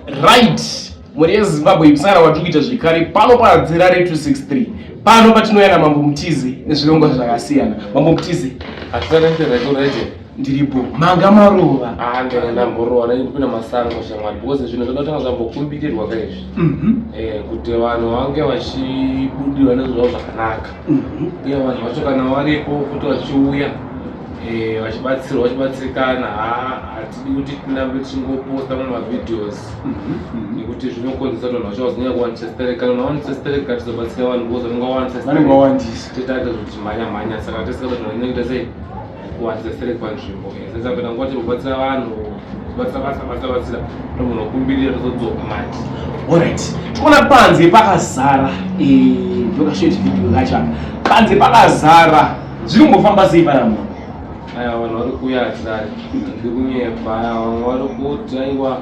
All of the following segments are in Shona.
Right, mhuri yeZimbabwe kusangana kwatiri kuita zvekare pano padzira re263 pano patinouya naMambo Mutize nezvirongwa zvakasiyana. Mambo Mutize, ndiripo manga marova. Ah, ndanga ndamborova ndaipinda masango shamwari because zvinhu zvoda kutanga zvambokumbirirwa ka izvi. Eh, kuti vanhu vange vachibudirwa nezvinhu zvavo zvakanaka. Uye vanhu vacho kana varipo futi vachiuya eh, vachibatsirwa vachibatsirikana, haa hatidi kuti tinambe tichingoposta mumavideos nekuti zvinokonzeresa kuti vanhu vacho vazonyanya kuwandisa sterek. Kana vawanisa sterek hatizobatsira vanhu because vanenge vawandisa Vanenge sterek. vawandisa. Totanga zvimhanya mhanya, saka tisingada kuti vanhu vanoita sei kuwanza sterek panzvimbo. Saka kana nguva tinobatsira vanhu, batsira batsira batsira batsira, tomunokumbirira tozodzoka manje. Alright, tikuona panze pakazara, ndokashort video kacho aka. Panze pakazara, zviri kumbofamba sei panamo? Aya, vanhu vari kuuya, hatirari, ndiri kunyepa. Aya, vamwe vari kuti aiwa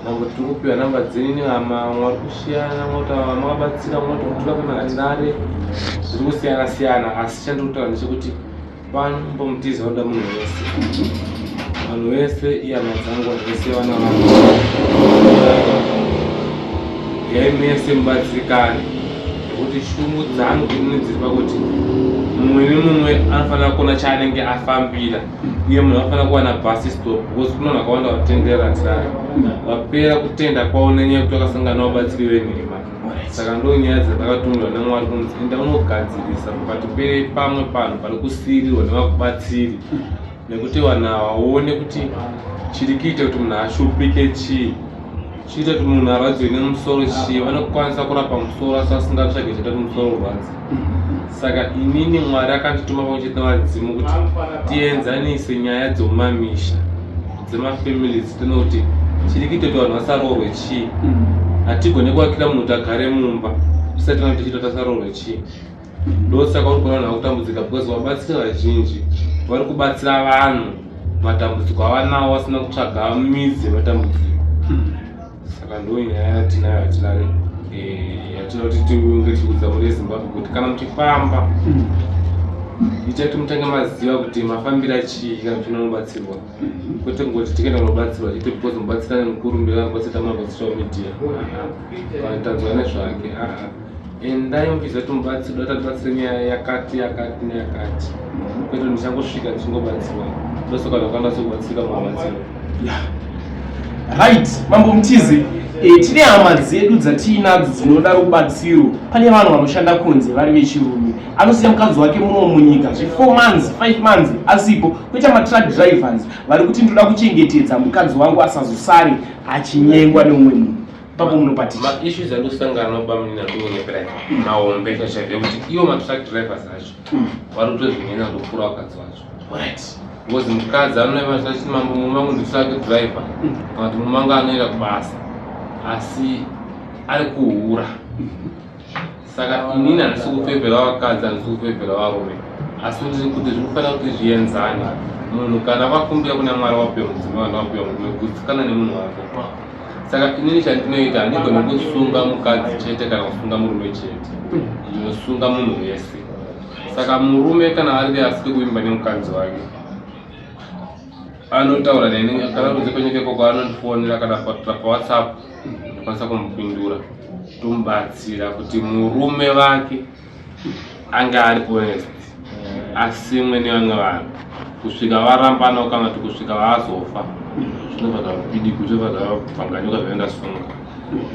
mambo, tiri kupiwa namba dzenyu nehama. Vamwe vari kushiyana, vamwe kuti ava makabatsira, vamwe kuti kutora kana hatirare, zviri kusiyana siyana. Asi chandiri kutaura ndechekuti pano Mambo Mutize vanoda munhu wese, vanhu vese ihama dzangu, vanhu vese vana vangu. Yai mese mubatsirikane nekuti shungu dzangu inini dziri pakuti mumwe nemumwe anofanira kuona chaanenge afambira, uye munhu anofanira kuwana bus stop because kune vanhu vakawanda vatenderera tirare vapera kutenda kwavo nenyaya yekuti vakasangana navabatsiri venhema. Saka ndo nyaya dzandakatumirwa naMwari kunzi enda unogadzirisa pakati pepamwe panhu pari kusiyirirwa nevakubatsiri, nekuti vanhu havaone kuti chiri kuita kuti munhu ashupike chii, chiita kuti munhu arwadziwe nemusoro chii. Vanokwanisa kurapa musoro asi vasingatsvage chaita kuti musoro urwadze. Saka inini Mwari akandituma pamwe chete nevadzimu kuti tienzanise nyaya dzomumamisha, dzemafamilies, tinoona kuti chiri kuita kuti vanhu vasaroorwe chii. Hatigone kuvakira munhu kuti agare mumba tisati kana tichiita kuti asaroorwe chii. Ndosaka uri kuona vanhu vakutambudzika because vabatsiri vazhinji vari kubatsira vanhu matambudziko avanawo vasina kutsvaga midzi yematambudziko. Saka ndo nyaya yatinayo yatinare yatina kuti tinge tichiudza mhuri yeZimbabwe kuti kana muchifamba itai kuti mutange maziva kuti mafambira chii kana muchiona mubatsirwa, kwete kungoti tikaenda kunobatsirwa chete because mubatsirane mukurumbira, mubatsira mabatsira media kana tanzwa nezvake. Aa, endai muchiziva kuti mubatsirwa tatibatsire nyaya yakati yakati neyakati, kwete kuti ndichangosvika ndichingobatsirwa. Ndosaka vanhu vakwanisa kubatsirika mumabatsiro. Yeah. Right, Mambo Mutize, tine hama dzedu dzatiinadzo dzinoda rubatsiro. Pane vanhu vanoshanda kunze vari vechirume, anosiya mukadzi wake muno munyika zve 4 months, 5 months asipo. Kuita matruck drivers vari kuti ndoda kuchengetedza mukadzi wangu asazosare achinyengwa neumwe munhu. Papo munopaticha. Maissues andosangana nawo pamunini andinonyeperai mahombe chachaio kuti ivo matruck drivers acho vari kutozvinyanya kutopfuura vakadzi vacho because mukadzi anoeva achiti, "Mambo, murume wangu nditruck driver," kana kuti, "Murume wangu anoenda kubasa asi ari kuhura." Saka inini handisi kufevhera vakadzi, handisi kufevhera varume, asi ndiri kuti zvinofanira kuti zvienzane. Munhu kana vakumbira kuna Mwari, wapiwa mudzimai, vanhu vapiwa murume, gutsikana nemunhu wako. Saka inini chandinoita, handigoni kusunga mukadzi chete kana kusunga murume chete, ndinosunga munhu wese. Saka murume kana ari asiri kuvimba nemukadzi wake, anotaura neni. Kana kunze kwenyika ikoko, anondifonera kana paWhatsApp, ndokwanisa kumupindura, tomubatsira kuti murume vake ange ari honest, asimwe nevamwe vanhu kusvika varambana kana kuti kusvika vazofa. Zvinobva zvapidikwa, zvinobva zvabvanganyuka zvaenda sunga.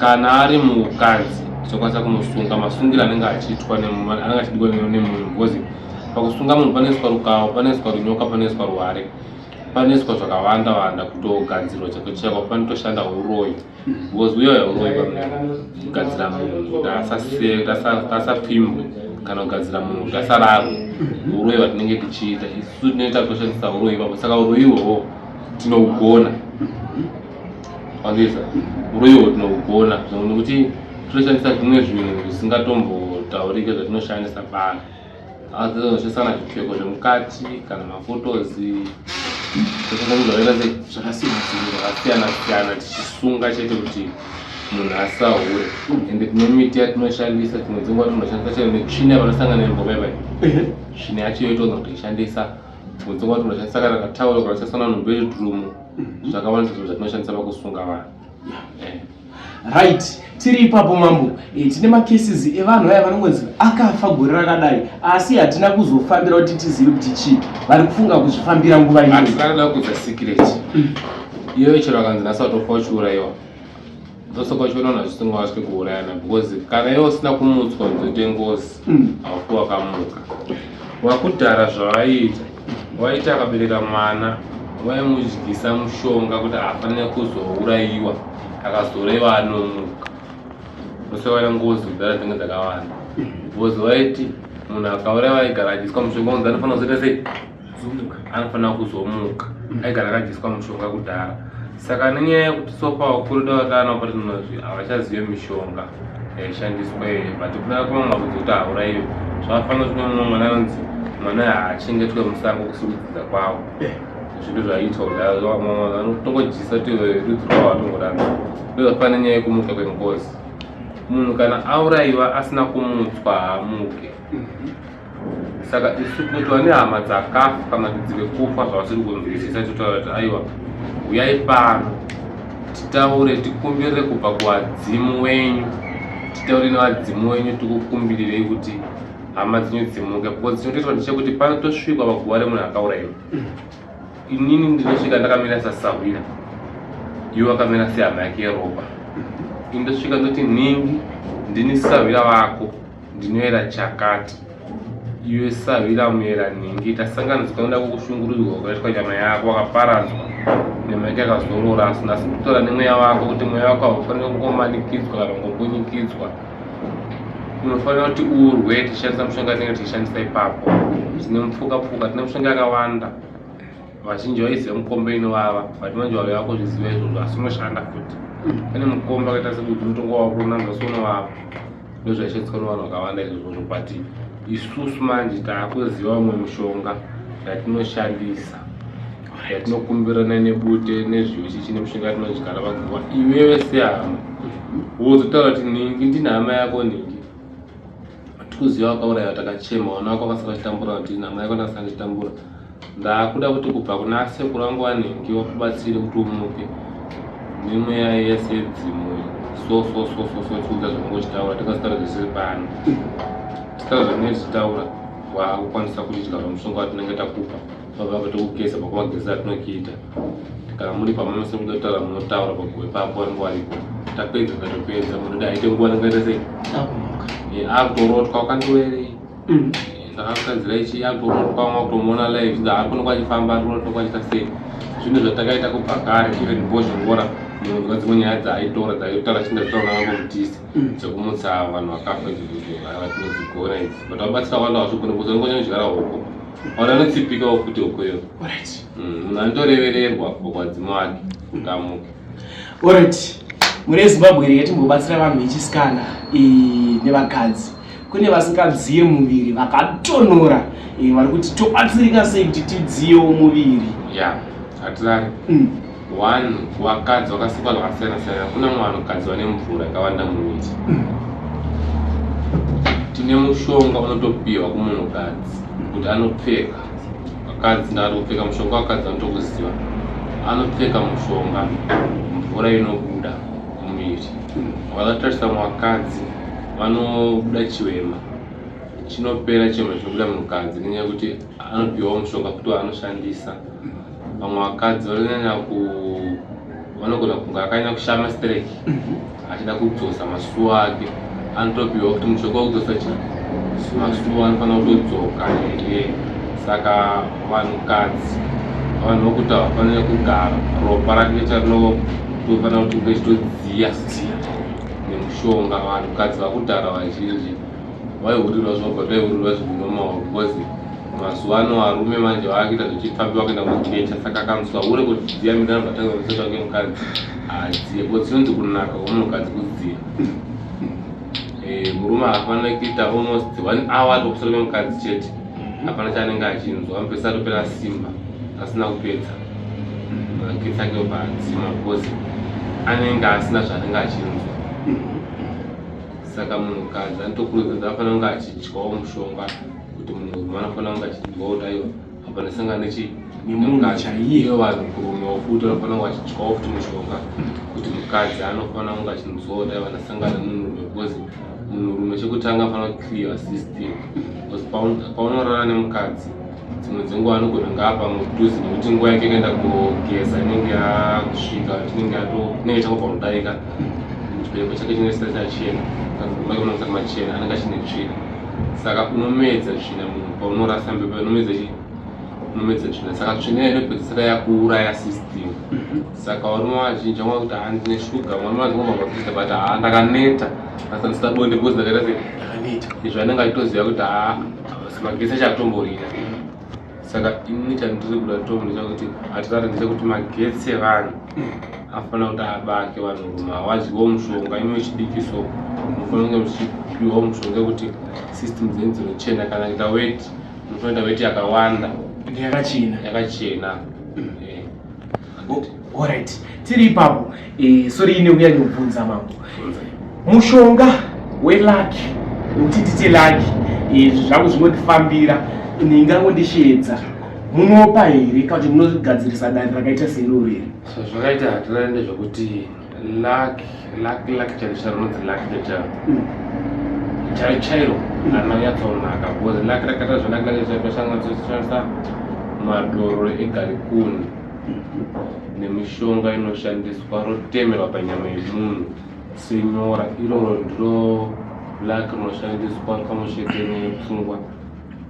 Kana ari mukadzi, tinokwanisa kumusunga masungiro anenge achiitwa anenge achidiwa nemunhu, because pakusunga munhu panoiswa rukawo, panoiswa runyoka, panoiswa ruware, panoiswa zvakawanda wanda kutogadzirwa chako chako. Panotoshanda uroyi because uyoyo uroyi kugadzira munhu kuti asapfimbwe kana kugadzira munhu kuti asararwe, uroyi hwatinenge tichiita isusu tinoita kutoshandisa uroyi ipapo. Saka uroyi ihwohwo tinougona wangeza, uroyi ihwohwo tinougona nekuti tinoshandisa zvimwe zvinhu zvisingatombotaurike zvatinoshandisa pano. Tinoshandisa kana zvipfeko zvemukati kana maphotos, zvakaita sei, zvakasiyana. Zvakasiyana siyana, tichisunga chete kuti munhu asahure. Ende tine miti yatinoshandisa, dzimwe dzenguva tinoshandisa chero netsvina panosangana nembwa paipai, tsvina yacho yotoona kuti ishandisa. Dzimwe dzenguva tinoshandisa kana katauro, kana kushandisa kana mubedroom, zvakawandisa zvinhu zvatinoshandisa pakusunga vanhu. Right, tiri ipapo mambo. Tine macases evanhu vaya vanongonzi akafa gore rakadai, asi hatina kuzofambira kuti tizive kuti chii. Vari kufunga kuzvifambira nguva ino. Hatisada kuudza secret. Iyoyo chero akanzi nhasi watofa uchiurayiwa, ndosaka uchiona vanhu vachisunga vasvike kuurayana, because kana iwe usina kumutswa nzoite ngozi, haufi wakamuka. Wakudhara zvavaiita, waiti akabereka mwana vaimudyisa mushonga kuti haafanire kuzourayiwa, akazourayiwa anomuka. Ndosaka ngozi kudhara dzinge dzakawanda, because waiti munhu akaurayiwa aigara adyiswa mushonga unzi anofanira kuzoita sei? Anofanira kuzomuka. Aigara akadyiswa mushonga kudhara. Saka nenyaya yekuti so far vakuru davatana patinozvi havachazive mishonga yaishandiswa iyoyo, but kuna kumwe marudzi kuti haurayiwe, zvakafanira kuti mumwe mwana anonzi mwana haachengetwe musango kusiri kudzidza kwavo. Zvinhu zvaiitwa kudhara, vanotongodyisa kuti rudzi rwavo vatongodaro. Ndozvafanira nenyaya yekumuka kwengozi. Munhu kana aurayiwa asina kumutswa haamuke. Saka isu kuti vane hama dzakafa kana kuti dziri kufa zvavasiri kunzwisisa, totaura kuti aiwa, uyai pano titaure, tikumbirire kubva kuvadzimu wenyu, titaure nevadzimu wenyu, tikukumbirirei kuti hama dzenyu dzimuke. Because chinotoitwa ndechekuti panotosvikwa paguva remunhu akaurayiwa, inini ndinosvika ndakamira sasahwira, iwe wakamira sehama yake yeropa. Indosvika ndoti, "Nhingi, ndini sahwira wako, ndinoera chakati. Iwe sahwira muyera nhingi, tasanganiswa noda kukushungurudzwa kwakaitwa nyama yako, wakaparadzwa, nyama yake yakazorora. Asi nhasi kutaura nemweya wako kuti mweya wako haufaniri kungomanikidzwa kana kungombunyikidzwa, unofanira kuti urwe." Tichishandisa mushonga tinenge tichishandisa ipapo, tine mupfuka pfuka, tine mishonga yakawanda. Vazhinji vaiziva mukombe inovava, but manje vauya kuzviziva izvozvo, asi unoshanda futi. Pane mukombe wakaita sekuti unotonga wakunanzwa so unovava, ndozvaishandiswa nevanhu vakawanda izvozvozvo. But isusu manje taakuziva umwe mushonga yatinoshandisa, yatinokumbirana nebute nezviyo chichi nemishonga yatinodyara paguva. Iwewe sehama wozotaura kuti, "Nhingi, ndine hama yako nhingi, tikuziva wakauraiwa, takachema, vana vako vakasara vachitambura, kuti hama yako ndakasara ndichitambura. Ndaakuda kuti kubva kuna sekuru vangu vanhingi wakubatsire kuti umuke nemweya yese yedzimu." So so so so so tiudza zvaunenge uchitaura, tingazitaura zvisiri pano, titaura zvatinenge tichitaura. Waakukwanisa kuchidya zvamushonga watinenge takupa pabva tokugeza pakumageza atinokiita. Kana muri pamwe mese muda kutaura, munotaura paguva ipapo, vanenge varipo. Tapedza, tatopedza. Munhu aite nguva anenge aita sei? Akumuka. Akutorotwa, wakandiwerei, ndakakugadzira ichi. Akutorotwa, mwakutomuona live ari achifamba, ari kurotwa, achiita sei. Zvinhu zvatakaita kubva kare. Even Bhozhongora, munhu dzimwe nyaya dzaaitora dzaitaura chinda zvitaura nangomutisi dzekumutsa vanhu vakafa idzodzo, tinodzigona idzi, but vabatsira vakawanda vazvigona because vanongonyanya kudyara hoko, vanhu vanotsipikawo futi hoko iyo. Munhu anotorevererwa kubva kuvadzimu vake kuti amuke. Alright, mune Zimbabwe rega timbobatsira vanhu vechisikana nevakadzi. Kune vasingadziye muviri, vakatonora, vari kuti tobatsirika sei kuti tidziyewo muviri? Ya, hatirari. One, vakadzi vakasikwa zvakasiyana siyana. Kuna mumwe vanhukadzi vane mvura yakawanda muviri. Tine mushonga unotopiwa kumunhukadzi kuti anopfeka. Vakadzi, ndakati kupfeka mushonga, vakadzi vanotokuziva, anopfeka mushonga, mvura inobuda mumuviri. Vakatarisa muvakadzi vanobuda chiwema, chinopera chema chinobuda munhukadzi nenyaya yekuti anopiwawo mushonga futi waanoshandisa. Vamwe vakadzi vanonyanya ku vanogona kunge akanyanya kushama stereki, achida kudzosa masuwa ake, anotopiwa kuti mushonga wekudzosa chi masuwa anofanira kutodzoka. Ehe, saka vanhukadzi, vanhu vokuti havafaniri kugara, ropa rake charinotofanira kuti kunge chitodziya nemushonga. Vanhukadzi vakudhara vazhinji vaihurirwa zvobva zvaihurirwa zvinomawo, because mazuva ano varume manje vakuita zvechifambi, vakuenda kukecha. Saka akamuswa hure kudziya miri, anobva atanga kuseta wake mukadzi hadziye, because chinonzi kunaka kwemunhukadzi kudziya. Murume haafaniri kuita almost one hour ari pamusoro pemukadzi chete, hapana chaanenge achinzwa, amupesa atopera simba asina kupedza magetsi ake, obva adzima because anenge asina zvaanenge achinzwa. Saka munhukadzi anotokurudzirwa anofanira kunge achidyawo mushonga, kuti munhurume anofanira kunge achidyawo kuti aiwa, apa ndasangana nechi Nemunhu chaiye. Ivo vanhurumewo futi vanofanira kunge vachidyawo futi mushonga kuti kuti mukadzi anofanira kunge achinzwawo dai vanasangana nemunhurume, because munhurume chekutanga anofanira kuclear system, because paunorara nemukadzi, dzimwe dzenguva anogona kunge apa mudhuze nekuti nguva yake ikaenda kugeza inenge yakusvika, inenge ichangobva kudarika. Chibereko chake chinenge chisati chachena, make munenge musati machena, anenge achine tsvina. Saka unomedza tsvina munhu paunorasa mbeu, unomedza chi unomedza tsvina. Saka tsvina iyo inopedzisira yakuuraya system. Saka varume vazhinji vamwe kuti, "Ha, ndine shuga." Varume vazhinji vabva but, "Ha, ndakaneta, asandisida bonde because ndakaita sei?" Ndakaneta. Izvo anenge achitoziva kuti, ha, magetsi achatomborira. Saka ini chandiri kuda tomu ndechekuti hatirari, ndechekuti magetsi evanhu afanira kuti abake. Vanhurume havadyiwo mushonga imi vechidikiso, munofanira kunge muchipiwawo mushonga yekuti system dzenyu dzinochena. Kana kuita weti, munofanira kuita weti yakawanda. Yakachena. Yakachena. Alright, tiri ipapo. Sorry ine kunyanyobvunza, mambo. Mushonga weluck, wekuti tite lucky, zvangu zvingondifambira, ndingangondisheedza, munopa here kana kuti munogadzirisa dare rakaita seiroro here? So zvakaita hatirari ndezvekuti luck, luck, luck chairo chairo rinonzi luck chairo chairo chairo harina kunyatsonaka, because luck rakaita zvaluck luck chairo toshandisa madoro egarikuni nemishonga inoshandiswa, rotemerwa panyama yemunhu senyora. Iroro ndiro luck rinoshandiswa pamwe chete nepfungwa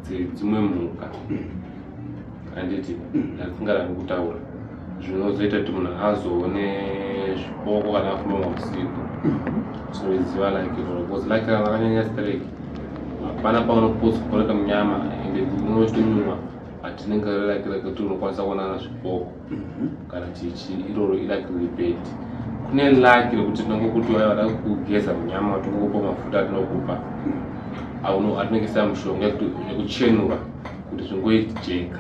dzedzimwe mhuka, handiti, asingarambi kutaura, zvinozoita kuti munhu azoone zvipoko kana afamba mausiku. Tinoziva luck iroro, because luck kana rakanyanya strike, hapana paunopotswa panoita munyama, ende unotonyumwa hatinenge riluck rekuti unokwanisa kuonana zvipoko kana chichi. Iroro iluck riri bad. Kune luck rekuti tinongokuti vaya vada kugeza munyama, tinongokupa mafuta atinokupa atinongesa mushonga yekuchenura kuti zvingoijeka.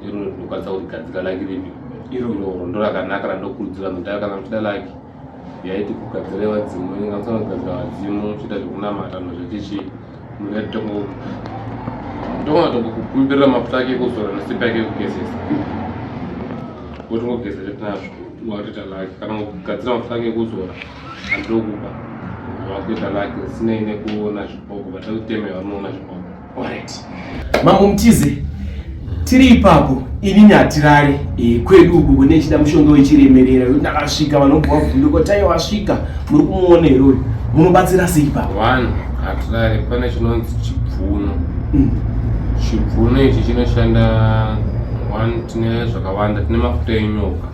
Iroro tinokwanisa kurigadzira luck ripi? Iroro ndo rakanaka randokurudzira munhu. Kana muchida luck yaiti kugadzira vadzimu, inga musana kugadzira vadzimu, muchiita zvekunamata nezvechichi, mune ndogona tongokukumbirira mafuta ake ekuzora nesipa yake yekugezesa, wotongogeza chete nazvo, watoita luck. Kana kugadzira mafuta ake ekuzora andinokupa, wakuita luck zvisinei nekuona zvipoko, vatakutemewa unoona zvipoko. Alright, Mambo Mutize, tiri ipapo. Inini hatirare, kwedu uku kune chida mushonga wechiremerera. Ndakasvika, vanobva vavhunduka kuti, "Aiwa, wasvika, muri kumuona here uyu?" Munobatsira sei ipapo? One, hatirare, pane chinonzi chipfuno. Chipfuno ichi chinoshanda. One, tine zvakawanda. Tine mafuta enyoka,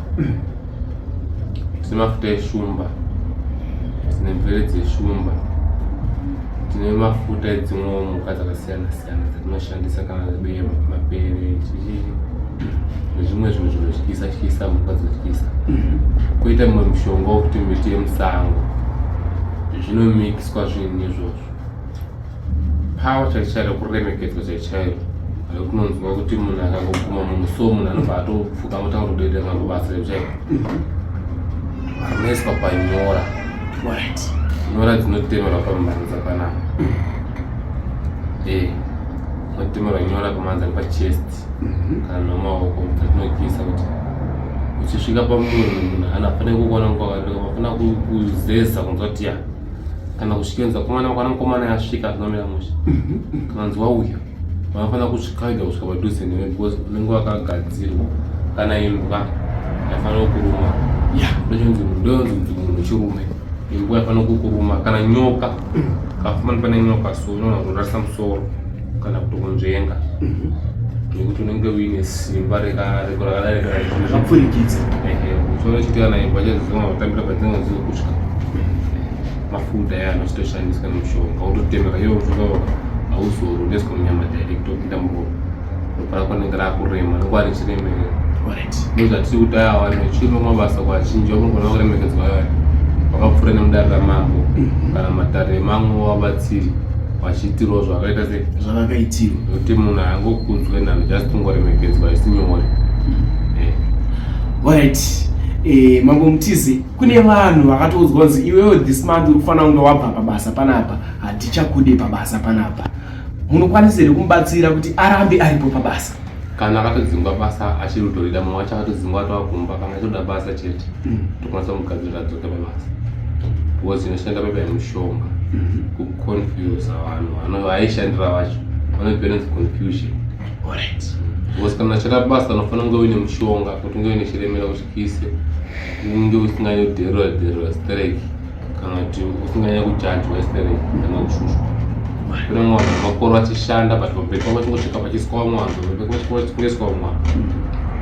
tine mafuta eshumba, tine mvere dzeshumba, tine mafuta edzimwewo mhuka dzakasiyana siyana dzatinoshandisa, kana mapere, chichi, nezvimwe zvinhu zvinotyisa tyisa, mhuka dzinotyisa. Koita mumwe mushonga wekuti miti yemusango, zvinomikiswa zvinhu izvozvo. Power chairo chairo, kuremekedzwa chairo chairo, kunonzwa kuti munhu akangoguma munhu so, munhu anobva atopfuka, anotanga kutodedera ngangobasa chairo chairo. Rinoiswa panyora. Nyora dzinotemerwa pamhanza panapa, unotemerwa nyora pamhanza nepachest kana nemaoko, dzatinokisa kuti uchisvika pamunhu, munhu anafanira kukuona nguva, afana kuzeza kunzwa kuti ya, kana kusvikenza komana kana mukomana yasvika, zvinomira mushe. Kana nzi wauya, vanofanira kusvika kusvika padhuze newe, because unenge wakagadzirwa. Kana imbwa yafanira kukuruma, ndochinzi ndonzi munhu wechirume, imbwa yafanira kukuruma. Kana nyoka, kafamba pane nyoka so, unoona kutorarisa musoro kana kutokunzvenga, nekuti unenge uine simba rakadarika. Rakapfurikidza. Uchiona chiti kana imbwa chadzizoma kutambira padzinenge dziri kutya. Mafuta aya anochitoshandiswa nemushonga, wototemera iwo mushonga, hauzori, unoiswa munyama direct, wopinda muropa, ropa rako rinenge rakurema nenguva richiremerera. Ndozvatiri kuti aya vanhu vechirume mabasa kwazhinji vanogona kuremekedzwa, aya vakapfuura nemudare ramambo kana matare emamwe vabatsiri, vachiitirwawo zvavakaita sei? Zvavakaitirwa. Nekuti munhu haangokudzwe nhanho just kungoremekedzwa, isi nyore. Alright, Mambo Mutize, kune vanhu vakatoudzwa kunzi, "Iwewe, this month uri kufanira kunge wabva pabasa panapa, hatichakude pabasa panapa." Munokwanisa here kumubatsira kuti arambe aripo pabasa? Kana akatodzingwa basa achiri kutorida, mumwe wacho akatodzingwa atova kumba, kana achitoda basa chete, tokwanisa kumugadzirira adzoke pabasa, because inoshanda pepa yemushonga kuconfusa vanhu vaishandira vacho vanoperenzi confusion. Because kana achida basa unofanira kunge uine mushonga kuti unge uine chiremera utyise, unge usinganyodherera dherera stereki, kana kuti usinganyanya kujajwa stereki kana kushushwa. Kune vamwe vanhu makoro vachishanda, but pamberi pavo vachingosvika pachiswa vamwe vanhu, pamberi pavo vachingoiswa vamwe vanhu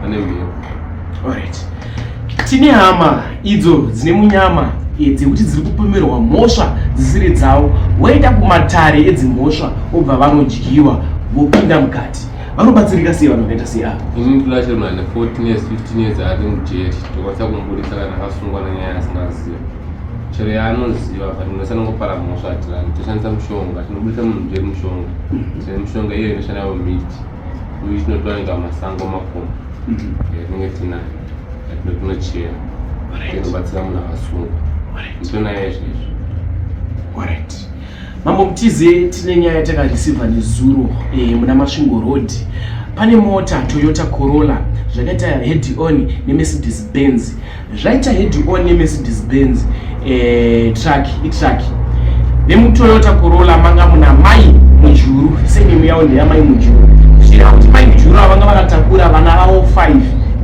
vane mhepo. Alright. Tine hama idzo dzine munyama dzekuti dziri kupomerwa mhosva dzisiri dzavo, voenda kumatare edzimhosva, obva vanodyiwa, vopinda mukati. Vanobatsirika sei vanhu vakaita sei ava? Ini ndoda chero munhu ane 14 years, 15 years ari mujeri, tokwanisa kumubudisa kana akasungwa nenyaya asingaziva, chero yaanoziva, but munhu wese anongopara mhosva. Hatirani toshandisa mushonga, tinobudisa munhu mujeri mushonga. Tine mishonga iyo inoshanda mumiti uye tinotowanika mumasango, makomo yatinenge tinayo, yatinochera, inobatsira munhu akasungwa. Nditonayo izvezvi. Alright. Mambo Mutize, tine nyaya yatakareceiva nezuro muna Masvingo Road. Pane mota Toyota Corolla zvakaita head on neMercedes Benz. Zvaita head on neMercedes Benz truck, itruck. VemuToyota Corolla manga muna Mai Mujuru, surname yavo ndeyamai Mujuru. Zvichireva kuti Mai Mujuru ava vanga vakatakura vana vavo 5,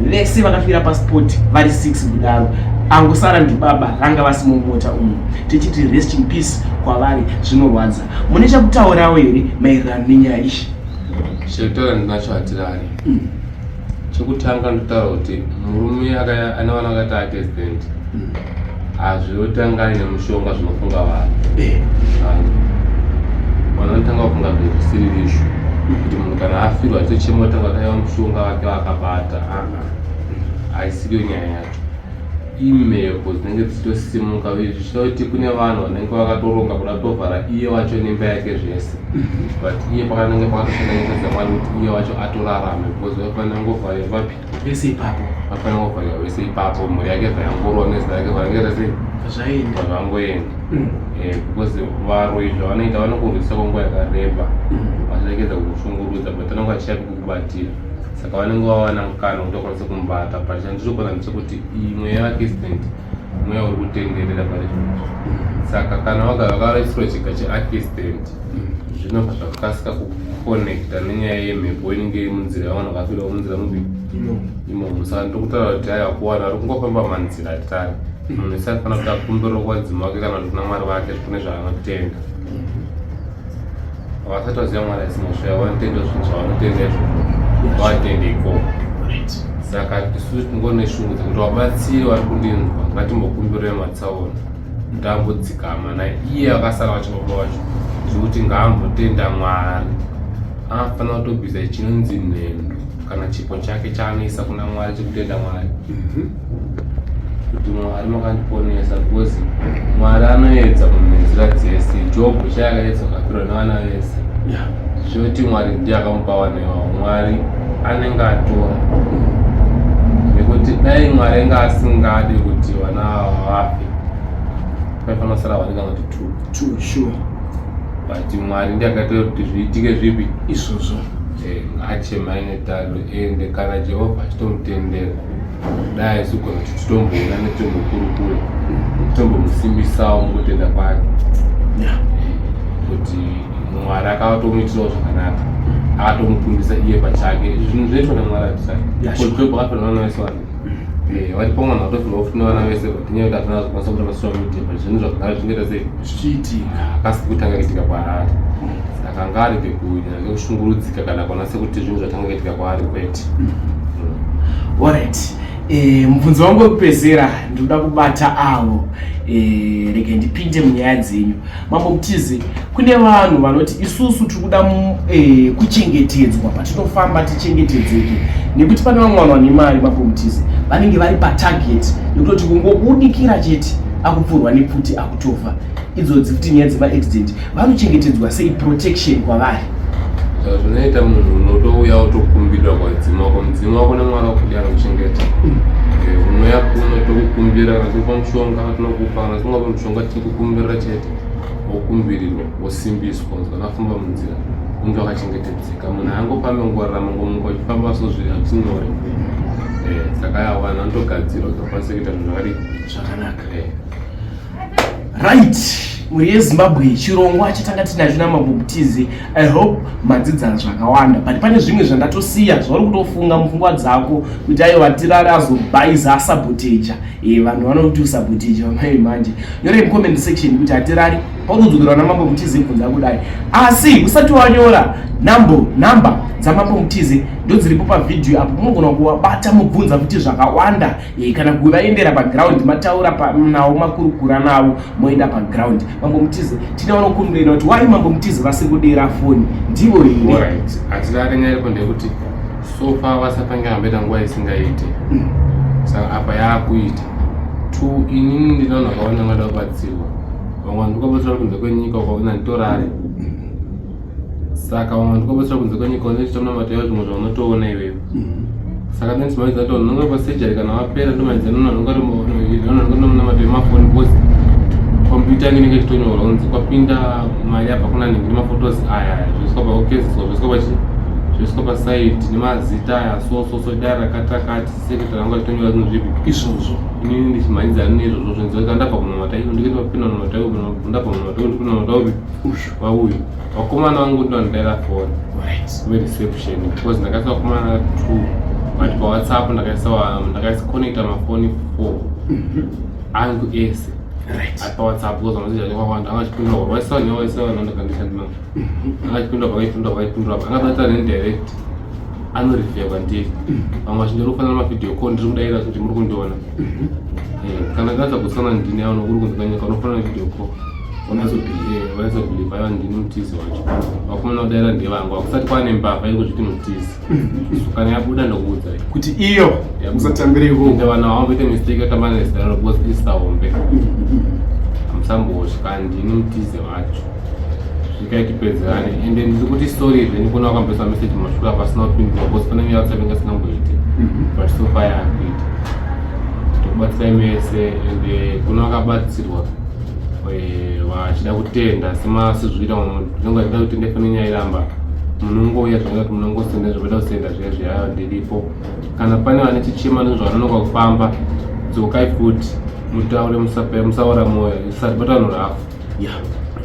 vese vakafira paspot vari 6 kudaro. Angosara ndibaba vanga vasimo mumota umu. Tichiti rest in peace kwavari, zvinorwadza. Mune chakutaurawo here maererano nenyaya iyi? Chekutaura ndinacho, hatirari. Chekutanga ndotaura kuti murume ane vana vakaita accident, hazvirotanga aine mushonga zvinofunga vanhu. Vanhu vanotanga kufunga zvinhu zvisiri izvo, kuti munhu kana afirwa achitochema otanga ataiwa mushonga wake wakabata. Aa, haisiriyo nyaya yacho. Imhepo dzinenge dzichitosimuka, uye zvichida kuti kune vanhu vanenge vakatoronga kuda kutovhara iye wacho nemba yake zvese, but iye pakanenge pakatoshanda nyasha dzaMwari kuti iye wacho atorarame, because vaifanira kungovharira vapi? Vese ipapo. Vafanira kungovharira vese ipapo, mhuri yake zvayangorwa nezita rake zvange rese zvaenda. Zvangoenda. Because varoyi zvavanoita, vanokurwisa kwenguva yakareba vachiregedza kukushungurudza, but vanenge vachiyapi kukubatira, saka vanenge vawana mukana wekuti vakwanise kumubata. But chandiri ndechekuti iyi mweya yeaccident mweya uri kutenderera pari zvinozvi, saka kana vakaraisirwa chiga cheaccident, zvinobva zvakasika kuconnecta nenyaya yemhepo inenge iri munzira yavanhu vakafira munzira mupi imomo. Saka ndiri kutaura kuti aiwa, kuvanhu vari kungofamba manzira atari, munhu wese anofanira kuti akumbirira kuvadzimu vake kana kuti kuna Mwari vake kune zvaanotenda. Vasati vaziva Mwari asi mhosva yavo, vanotenda zvinhu zvavanotenda izvozvo, ngavatende ikoko. Saka isusu tingori neshungu dzekuti vabatsiri vari kundinzwa, ngatimbokumbirire matsaona kuti ambodzikama naiye akasara vacho, baba vacho, zvekuti ngaambotenda Mwari. Anofanira kutobvisa chinonzi nhendo kana chipo chake chaanoisa kuna Mwari chekutenda Mwari kuti Mwari makandiponesa, because Mwari anoedza munhu nenzira dzese. Jobho chayakaedzwa akafirwa nevana vese, zvoti Mwari ndiye akamupa vana ivavo. Mwari anenge atora, nekuti dai Mwari anga asingadi kuti vana ava vafe, paifanira kusara vane kana kuti two. Two, sure. But Mwari ndiye akaita kuti zviitike zvipi? Izvozvo. Achema aine tariro, ende kana Jehovha achitomutendera, dai aizogona kuti titomboona netombokurukura, titombomusimbisawo mukutenda kwake, kuti Mwari akatomuitirawo zvakanaka, akatomukundisa iye pachake. Zvinhu zvinoitwa naMwari, hatisai Job akafirwa nevana vese vane vari pamwe, vanhu vatofirwa futi nevana vese, but inyaya yekuti hatina kuzokwanisa kuita masocial media, but zvinhu zvakagara zvingaita sei? Zvichiitika. Akasi kutanga kuitika kwaari, saka ngaarege kunyanya kushungurudzika kana kuona sekuti zvinhu zvatanga kuitika kwaari, kwete. Alright. Mubvunzo wangu wekupedzera, ndinoda kubata avo, rege ndipinde munyaya dzenyu, Mambo Mutize. Kune vanhu vanoti isusu tiri kuda kuchengetedzwa patinofamba, tichengetedzeke, nekuti pane vamwe vanhu vane mari, Mambo Mutize, vanenge vari patarget yekutoti kungobudikira chete akupfurwa nepfuti akutofa. Idzodzi futi nyaya dzemaaccident, vanochengetedzwa sei, protection kwavari? Zvinoita munhu unotouya wotokumbirira kwadzimu wako, mudzimu wako nemwari wako kuti anokuchengeta. Unouya kuno, tokukumbira, kana tikupa mushonga tinokupa, kana tisingape mushonga tinokukumbirira chete, wokumbirirwa, wosimbiswa, unzi kana afamba munzira. Unge wakachengetedzeka. Munhu haangofambi kungorarama ngomuka uchifamba so zviri hatinyore. Saka yawana anotogadzirwa kuti akwanise kuita zvinhu zvakadii zvakanaka. Right, mhuri yeZimbabwe, chirongwa chatanga tinacho naMambo Mutize, I hope madzidza zvakawanda, but pane zvimwe zvandatosiya zvauri kutofunga mupfungwa dzako kuti aiwa tirare azobhaiza asaboteja. Vanhu vanoti usaboteja vamai manje. Nyorei mucomment section kuti hatirari paunodzokera namambo Mutize bvunza kudai, asi usati wanyora namba dzamambo Mutize ndodziripo pavhidhiyo apo, munogona kuvabata mubvunza kuti zvakawanda. Kana kuvaendera paground, mataura navo, makurukura navo, moenda paground. Mambo Mutize, tine vanokumurira kuti wai Mambo Mutize vasiri kudera foni, ndivo here? Alright, hatirare. Nyaya iripo ndeyekuti so far vasapange vamboita nguva isingaite, saka apa yaakuita two. Inini ndine vanhu vakawanda vangada kubatsirwa, vamwe vanhu ndikubatsira kunze kwenyika, ukaona nditorare. Saka vamwe ndikubatsira kunze kwenyika, unochita munamato yavo, zvimwe zvaunotoona iwewe. Saka then chimaidza kuti unonga pasurgery kana wapera, ndomaidza nonga yemafoni, because computer yange inenge ichitonyorwa kunzi kwapinda mari yabva kuna nhingi nemafotos aya, zvoiswa paokeziswa, zvoiswa pachi, zvoiswa pasite nemazita aya, so so so, dai rakati rakati, secretary rangu achitonyora zvinhu zvipi izvozvo. Inini ndichimhanyidzana neizvozvo zvinzi kana ndabva kunamata iyo, ndikuenda papinda kunamata iyo, ndabva kunamata iyo, ndipinda kunamata upi wauyu. Vakomana vangu ndovandaira foni vereception, because ndakaisa vakomana two, but paWhatsApp ndakaisa ndakaisa connecta mafoni four angu ese ari paWhatsApp, because mameseji acho akawanda, anga achipindura waisa newa waisa nandakandishandina, anga achipindura pakaipindura pakaipindura, angabata nendirect anorifeya kwandiri. Vamwe vachinja kufanira mavideo call, ndiri kudaira kuti muri kundiona. Kana ndatsa kusana ndini ano uri kunze kanyika, unofanira video call vanatsobhilivha aiwa ndini Mutizi wacho. Vakomana kudaira ndevangu, hakusati kwane mbavha iri kuzviti Mutizi. So kana yabuda ndokuudzai kuti iyo musatambire ikoko. Ende vanhu havamboite mistake yatamba nezita raro, because izita hombe, hamusambosvika. Ndini Mutize wacho, svikai tipedzerane. Ende ndiri kuti sorry zvenyu kuna vakamboisa message mumashure apa asina kupindura, because pane nyaya WhatsApp inga isingamboiti, but so far yakuita. Tokubatsirai mese, ende kuna vakabatsirwa vachida kutenda semasezvikuita, unenge vachida kutenda ifane nyaya iramba, munongouya zvakanaka kuti munongosenda zvavada kusenda zviya zviya, ndiripo. Kana pane vane chichema nezvavanonoka kufamba, dzokai futi mutaure, musaora mwoyo, isati vanhu rafu.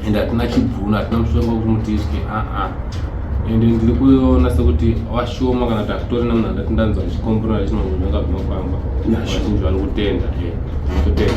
Ende hatina chibvuno, hatina mushonga wekuti mutitye, aa. Ende ndiri kuona sekuti washoma, kana kuti hakutorina munhu andati ndanzwa achikombora achimangozvanga bvuma kwamba. Vazhinji vari kutenda, kutenda.